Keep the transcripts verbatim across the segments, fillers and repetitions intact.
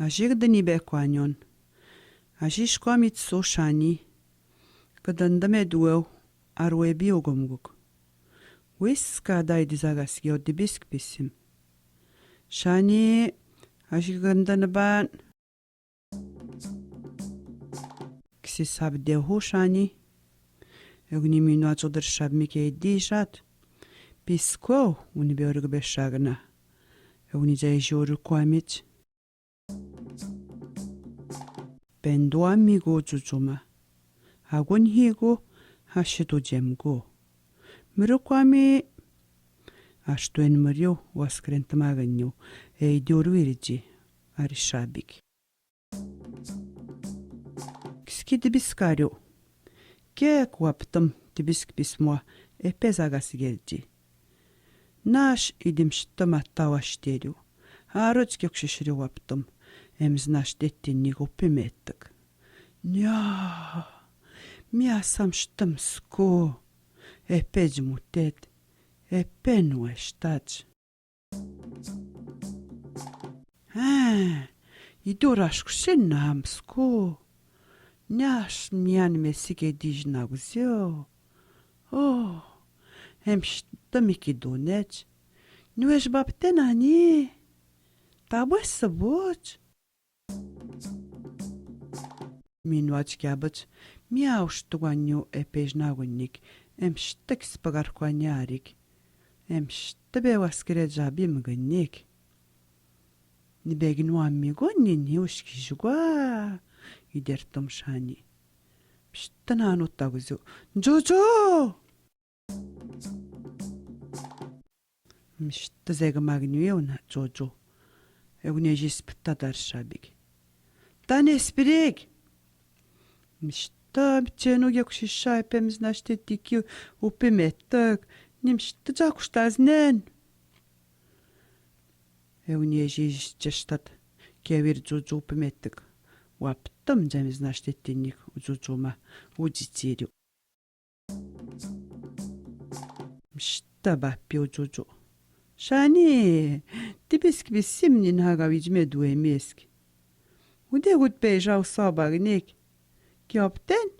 Aji kdani be kwanion. Aji shkwa mitso Shani. Kdandame duweu, arwe bi ogomguk. Wiska dai dizagas geo dibisk pisim. Shani, aji kdanban. Kisi sab dehu Shani. Eugni mino atsodar shab mi ke dijat. Pisko, uni be org be shagna. Eugni zai jor kwamit. Pendua migo Jojo ma. Agon higo, hasheto jemgo. Miro kwami, ashtwen mrio, waskrent maganyo, e idior wirji, ari shabik. Kiski dibiskario. Kek waptam dibisk pismoa, e peza gasgerji. Nash idim shtam atawa shterio. Aroj kek shishrio waptam. Emz nash tetin nigo pimetak. Nia. Mia sam shtam sko. E pej mutet. E pen weshtach. Ha, idorash kshin na amsko. Nash mian mesike dijna gzio. Oh, em shtam iki donet. Nuej bapten ani. Tabwe sabot. Minuaj kiabaj, miaush tuganyu e pejna gunnik, em shtak spagar kwaniarik, em shtabe waskere jabim gunnik. Ni begin wa mi gunni ni ushki jugwa, ider tum Shani. Shtan anu taguzu, Jojo! Mishta zegmagniu na Jojo. Eugni jis pta dar shabik. Tane spirik. Mishta mcheno ge kushisha e pemz nashte tiki upi metak. Ni mishta ja kushtaznen. Eugni jis jeshtat. Kevir Jojo upi metak. Waptam jamiz nashte tinik Jojo ma. Uji tiriu. Mishta bapio Jojo. Shani, tibisk bisim ni nhaga wijme due misk. Ude gut peja usa bagnik. Ki opten?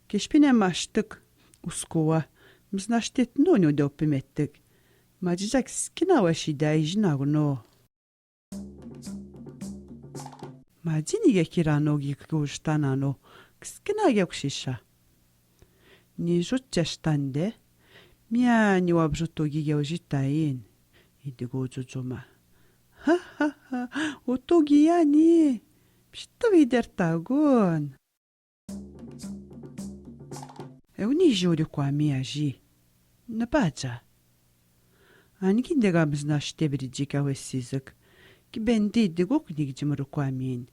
Ki shpine mashtak uskoa. Mznashtet noni ude opimetek. Majijak skina wa shida ijna gno. Madini ge kirano gi kustanano, kskina ge kushisha. Ni jutja shtande, miani wabjuto gi ge ujitain, idigo Jojo ma. Ha, ha, ha, uto gi yani, mshta vider tagon. Eugni juri kwami aji. Napaja. Ani ki ndega mznashte biri jika wesizik. Ki bendi diguk nik jimru kwamin.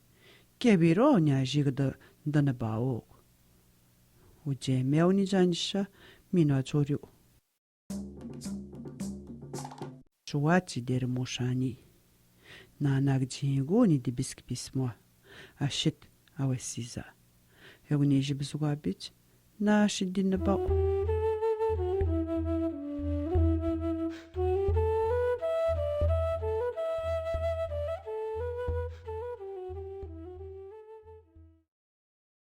Ke biro ni aji gda ndana baok. Uje meu ni janisha mino achoriu. Chuachi deri mo Shani. Nanak jingo ni dibisk pismoa. Ashit awesiza. Eugni jibzugabit. Nashi dinabao.